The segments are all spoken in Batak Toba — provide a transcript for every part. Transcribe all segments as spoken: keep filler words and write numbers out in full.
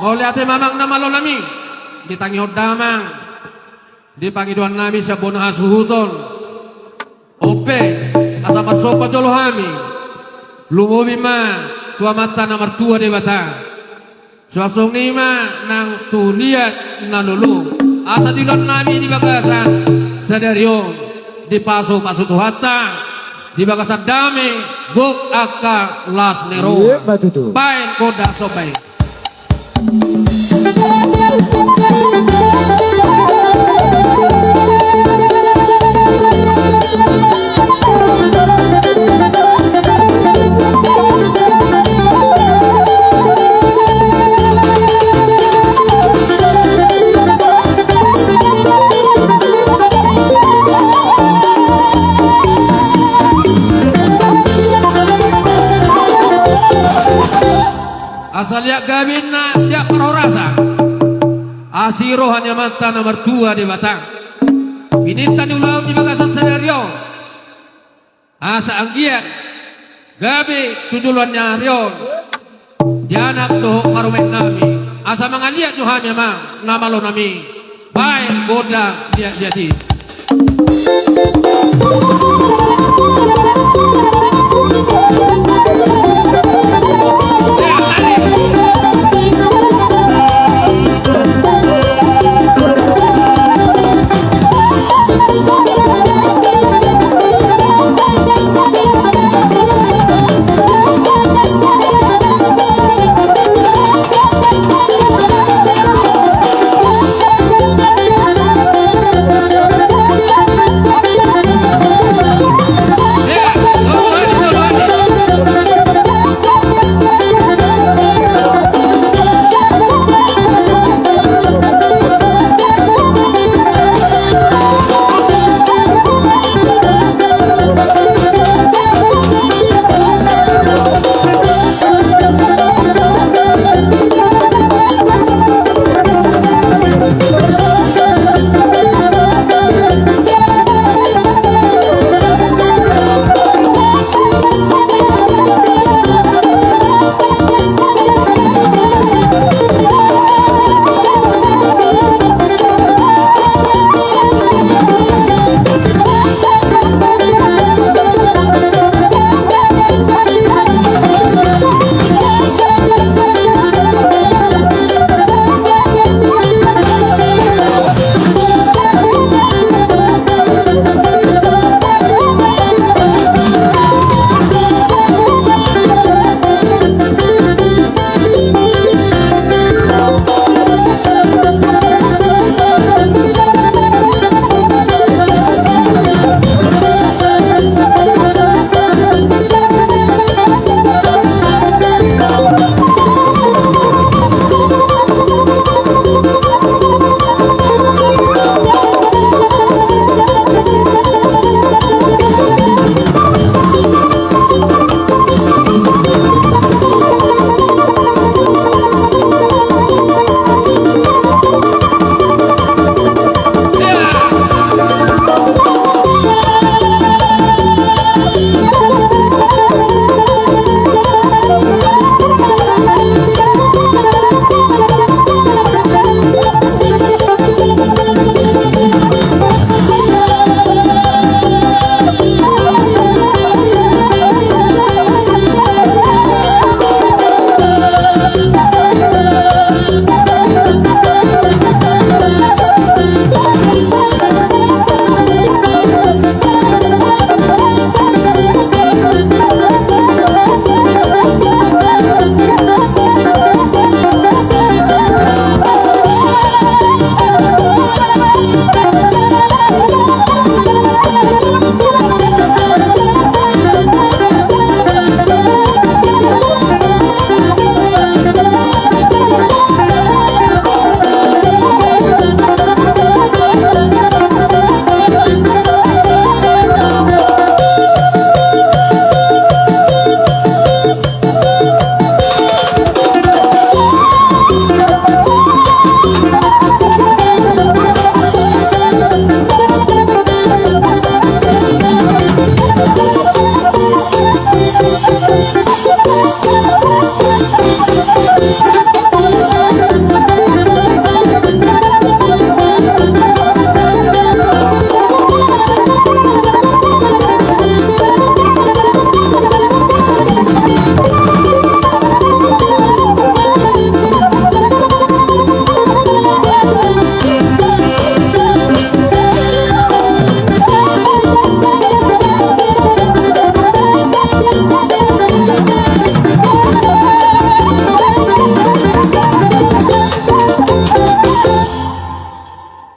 Mauliate ma amang na malo nami. Ditangihon damang di pangidoan nami sian bona hasuhuton. On pe, asa marsomba jolo hami, lumobi ma tu Amanta na martua Debata. Suang songon i ma nang tu liat na lolo, asa di ulaon nami di bagasan sadari on dipasupasu Tuhanta di bagasan dame, gok angka las ni roha. Ima tutu. Baen gondang somba i. Asa liat gabe ninna, liat parhorasan, asi roha ni Amanta na martua Debata. Pinangido ni ulaon di bagasan sadari on, asa anggiat gabe tu joloan ni ari on, di anak dohot haromaen nami, asa mangaliat jo hami amang na malo nami. Baen gondang liat-liat i.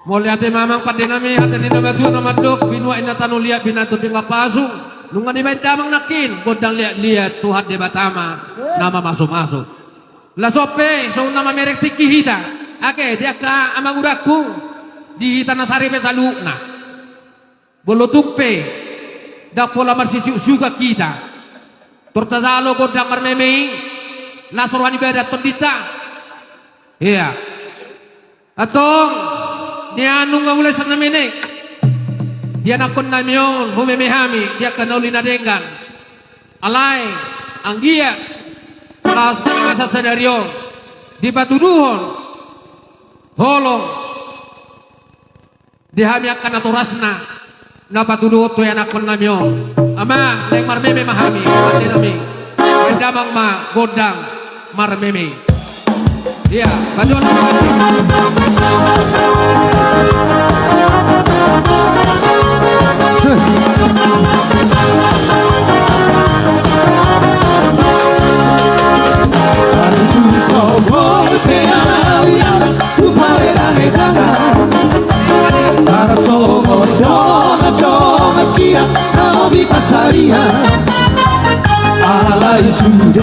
Mauliate ma amang pande nami, hata ni na matua na mandok, binua inna tano liat, binantu pinggan pasu. Nunga dibaen damang nangkin gondang liat-liat, Tuhan Debata ma na mamasumasu. Laos on pe songon na mamereng tingki hita, ake di angka amangurangku, di hita na saripe saluhutna. Molo tung pe ndang pola marsisiuksiukan hita, tor tajalo gondang marmeme i, laos roha ni badan tondinta. Ia, antong, nian nunga mulai sian na menek, di anakkon nami on humeme hami di angka na uli na denggan. Alai anggiat laos di bagasan sadari on dipatuduhon holong di hami angka natorasna, na patuduhon tu anakkon nami on. Amang, naeng marmeme ma hami, pande nami. Baen damang ma gondang marmeme. Ia, pajual. Tarsongon dongan-dongan hita na lobi pansarian. Alai sude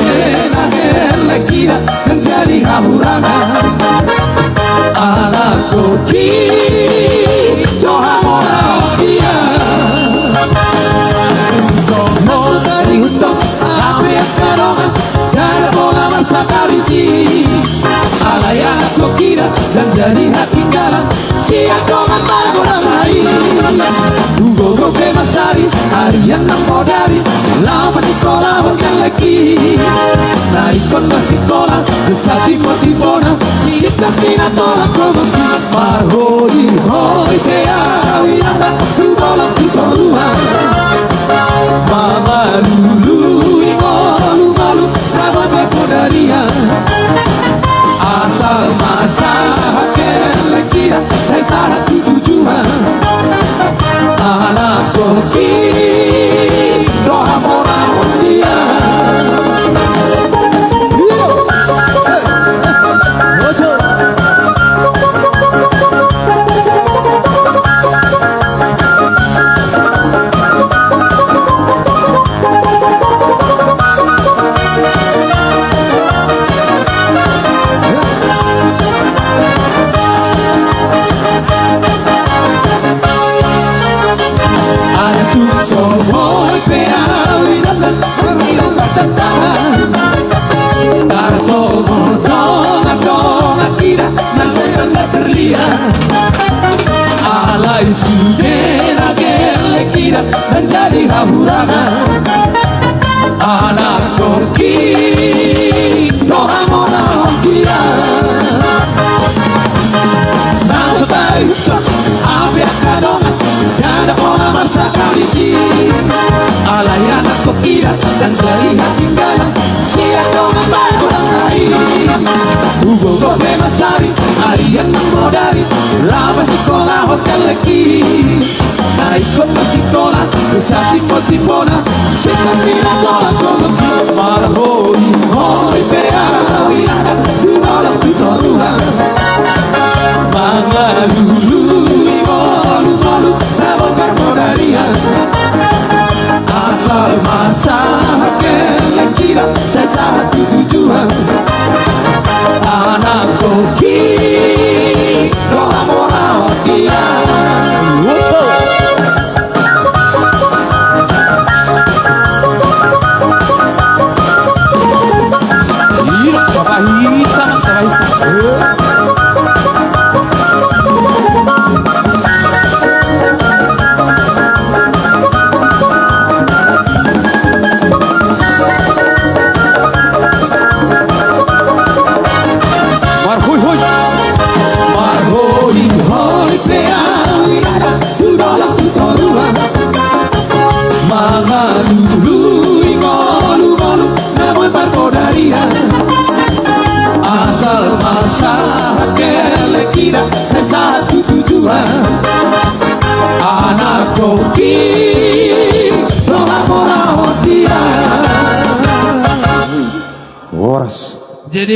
na gelleng hita na jadi hahurangan. Anakkon hita do hamoraon dia. Songon tadi untong hape angka dongan, ndada pola marsakarisi. Alai anakkon hita ndang jadi hatinggalan sian dongan magodang nai. Hugogo pe mansari arian na modari, laho pasikkolahon gellengki. Na ingkon marsikola dohot satimbotibona, sintong pinatolak gogonki. Marhobihobit pe ahu inanta tu dolok tu toruan, mangalului ngolungolu na boi marpodarian. Asal ma sahat gellengki, sai sahat tu tujuan. Anakkon hita do hamoraon dia. Alai tung so boi pe ahu inanta marhobihobit martantangan, tarsongon dongan-dongan hita na sai randang berlian. Alai sude na gellengki ndang jadi hahurangan. Anakkon hita do hamoraon dia. Nang so tadi untong hape angka dongan, ndada pola marsakarisi. Alai anakkon hita ndang jadi hatinggalan sian dongan magodang nai. Hugogo pe mansari arian na modari, laho pasikkolahon gellengki. Na ingkon marsikola dohot satimbotibona, sintong pinatolak gogonki. Marhobihobit pe ahu inanta tu dolok tu toruan, mangalului ngolungolu na boi marpodarian. Asal ma sahat gellengki, sai sahat tu tujuan. Anakkon hita do hamoraon dia. Jadi